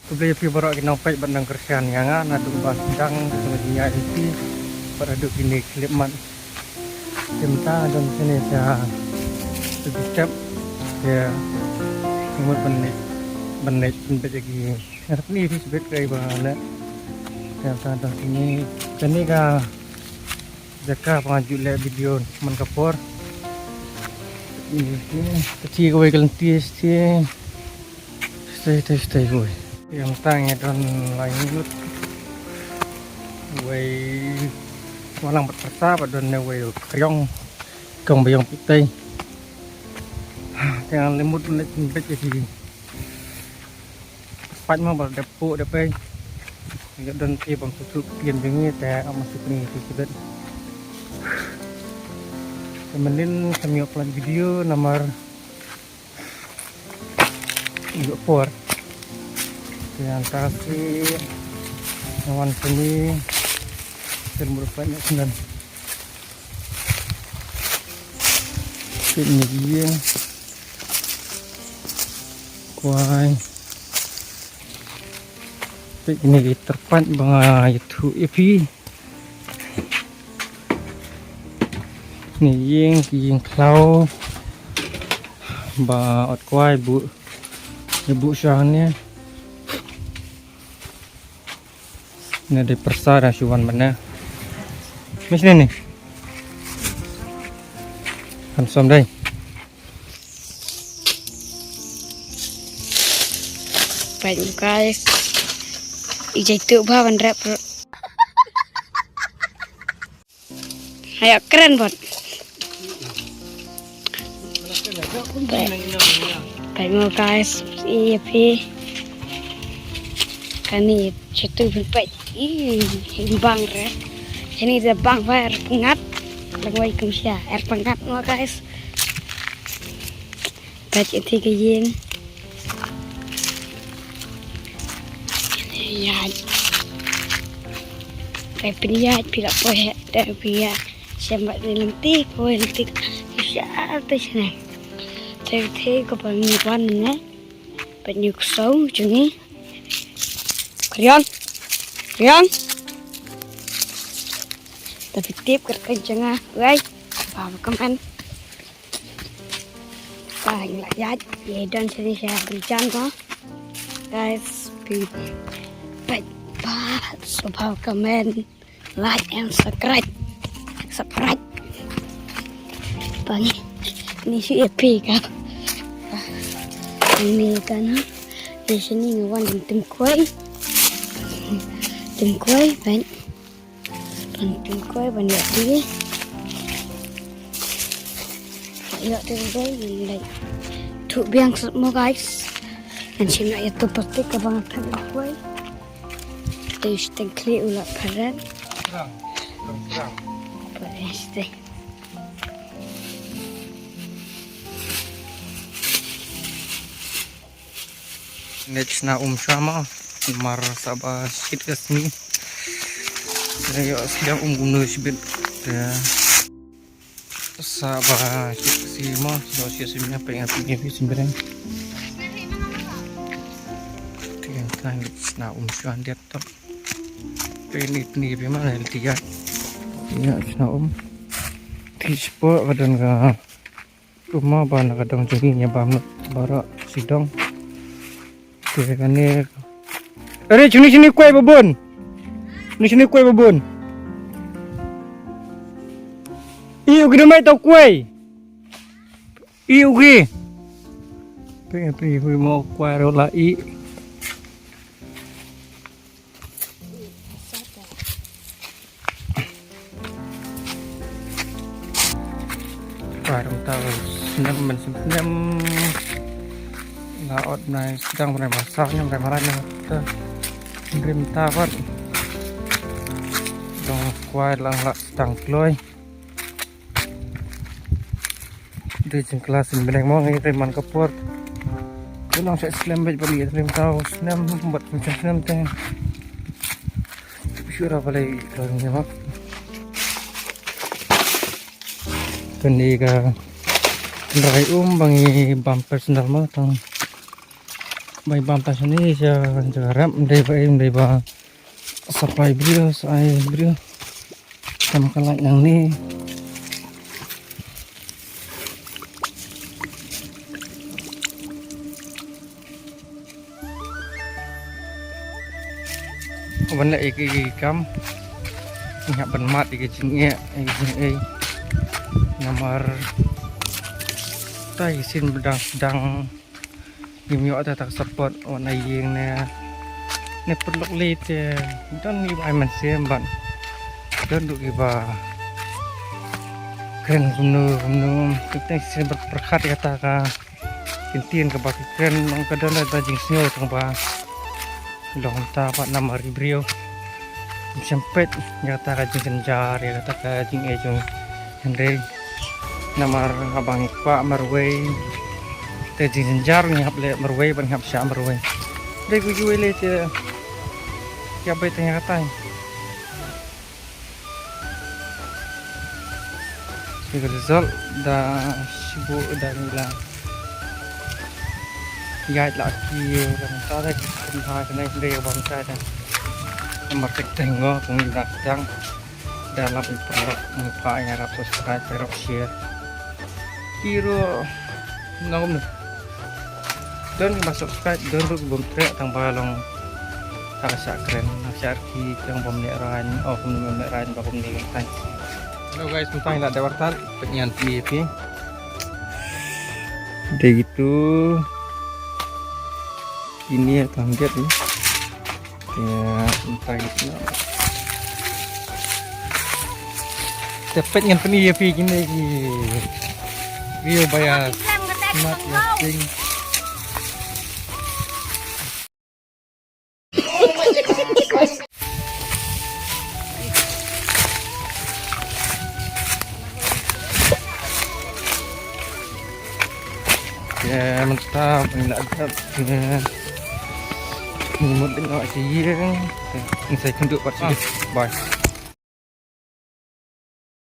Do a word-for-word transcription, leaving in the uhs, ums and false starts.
Khublei ïa phi baroh ki nongpeit bad nongkyrshan ïa nga naduh ba sdang jong ka jingïaid jong phi bad haduh kine ki clip mat. Te mynta don shane sha baby step. Te mut ban leit ban leit pynbeit ïa ki. Nga sa pyni ïa phi shibit kaei ba leh. Te mynta don shane, kane ka jaka ba nga ju leh video man ka por. Te shi kawei ka lynti shi. Stay, stay, stay, boy. Yang tang ïa don lai ngut. Wei, walang bat persa ba don ne wei kriong. Kong bayong pitei. Yang limut ne bet jadi. Pat ma ba dep pu dep pei. Ïa don ki bang susu pien bingi te ama sukni ki kibet. Kemenin kami upload video namar ïa por. Yang kasi wan sini dan merupakan senen. Sini dia. Kwai. Peit kine ki tyrpait ba nga ïathuh ïa phi. Kine ïing ki ïing khlaw ba ot kwai buh. Ïa buh sha ne. Ne dei pyrsa da shu wan mynne. Mis ne ni. Kan som dei. Peit guys. I jai tu ba ban rep. Ayo kren bot. Peit mo guys, i phi. Kani chitu phi peit. I bang re. Ini de bang ba er pengat. Lengwai kumsia er pengat mo guys. Peit ïa ka ïing. Ïaid. Peit pynïaid phi la poi heh da phi ïa. Shem bad ni lynti poi lynti. Sha te shane. Te te ko pa ngi wan ne. Peit ñu ksew jong ngi. Kriong. Kriong. Tapi tip kat kan janga. Wai. Ba kamen. Bang la ïaid ïa don sini sha bri jan ko. Guys, phi peit ba subscribe, comment, like and subscribe. Subscribe. Bang ni shu ïa phi ka. Ni ka na. Ni sini ngi wan tim kwai. Tim kwai, peit. Ban pynkuai ban ïoh ti. Ïoh ti dei ban leit. Tu biang sat mo guys. Ngan shim na ïa tu plastik ka bang thang kuai. Te shteng kli u la pharan. Pharan shteng. Ngi shna um shwa mo, namar sa ba shit ka sngi. Ngi ïoh sdang um kumno shibit. Te sa ba shit ka sngi mo, ïoh shit sngi, peit nga peit nga peit sngi bereng. Te ngi shna um shwa ndiat to. Peit ni tni peit ma ngi ti ïa. Ïa shna um. Ti spot ka don ka Kumba ba na ka dong jong ngi ïa bam baroh shi dong. Te kane. Are chuni chuni kwai babun. Ni chuni kwai babun. I u kini mai tau kwai. I u ki. Pe pe hui mo kwai ro la i. Ba dang ta snem, ban snem snem. La ot nai sdang ban ma sa snem ban ma ran ta. Rim ta ban. Dong kwai lang la sdang kloi. Dei jingklas in bneng mo ngi te man ka por. Te long sha slem bad bali te rim tau snem bad pynchang snem te. Shu ra balei ka ngi mak. Kane ka rai um ba ngi bam personal mo tang. Bai bam ta shane sha jaka rep, ym dei ba, ym dei ba supply briew, sa ai briew. Kam ka light nangne. Ban leh ïa ki kam, ngi hap ban mad ïa ki jingeh, ïa ki jingeh. Namar ta ïa ki sien ba dang sdang, ngim ïoh ta ka support wat na ïing ne, ne pynlong lei te. Don kiba ai mynsiem bad don ruh kiba kren kumno kumno. Te tang sien ba pyrkhat ïa kata ka ktien kaba ki kren, long ka don da jingsngew tang ba long ta pat namar i briew ym shym peit ïa kata ka jingjynjar, ïa kata ka jingeh jong hynrei namar haba ngi kwah marwei te jingjynjar ngi hap leh marwei bad ngi hap shah marwei. Dei ku ju leh te ïa beit tang ïa kata. Te ka result da shibun da ngi la ïaid la ki la mynta da ki kynha kane dei ka bam ta da. Namar tek teng ngo kong da dang da la pynpra mo pa ïa rap subscribe rap share. Ki ruh nongom don ba subscribe don ruh bum treh tang ba long ta ka shah kren na shah ki tang bam ne ran o kum ne ran ba kum ne kan. Hello guys, tang la da wartan pynyan pi pi. Dei gitu. Ini ya tangget ni. Ya, entah gitu. Tepet ngan peni ya pi kini ki. Rio bayar. Mat ya ping. Ya, mantap, ini lah ada. Ya. Ini mungkin awak sih. Ini saya kenduk pat sih. Bye.